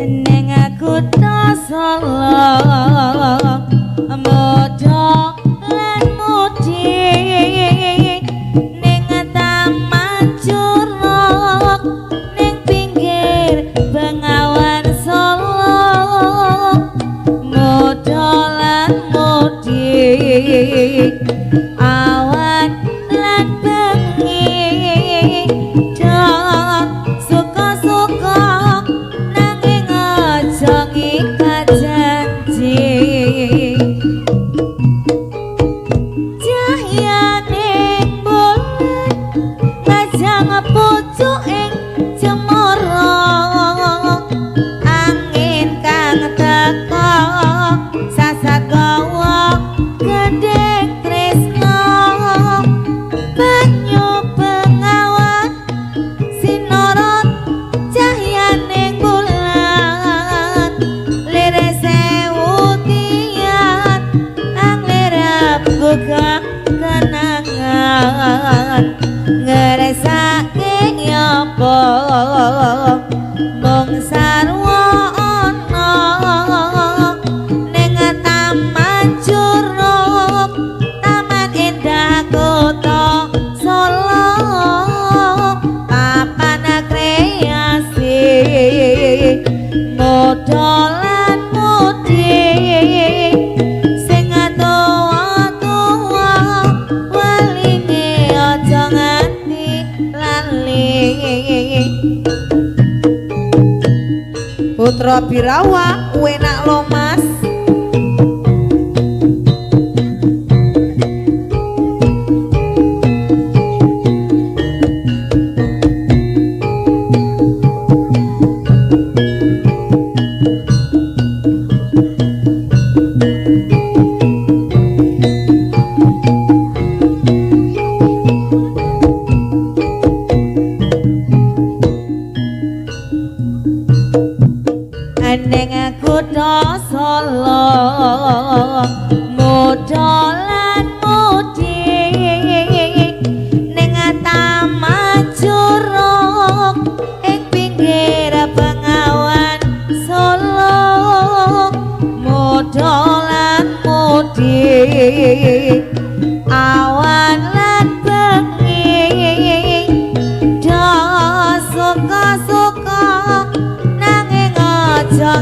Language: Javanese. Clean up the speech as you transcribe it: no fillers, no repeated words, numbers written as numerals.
Neng kutha Solo modho lan mudi ning taman curug ning pinggir Bengawan Solo modho lan mudi awan lan bengi do suka-suka nanging aja ngikat janji cahyaning bulan ngajang pucuk ing cemara angin kang teka sasat gawa gendheng tresna banyu Bengawan sinorot cahyaning bulan lire sewu tiyan anglirep gugah kenangan ngeresake apa mung sarwa ana ning taman curug taman endah kota Solo papan kreasi modho lan mudi sing tuwa-tuwa welinge aja nganti lali. Putra Birawa enak lo Mas. Neng kutha Solo modho lan mudi ning taman curug ing pinggir Bengawan Solo modho lan mudi awan lan bengi do suka-suka nanging aja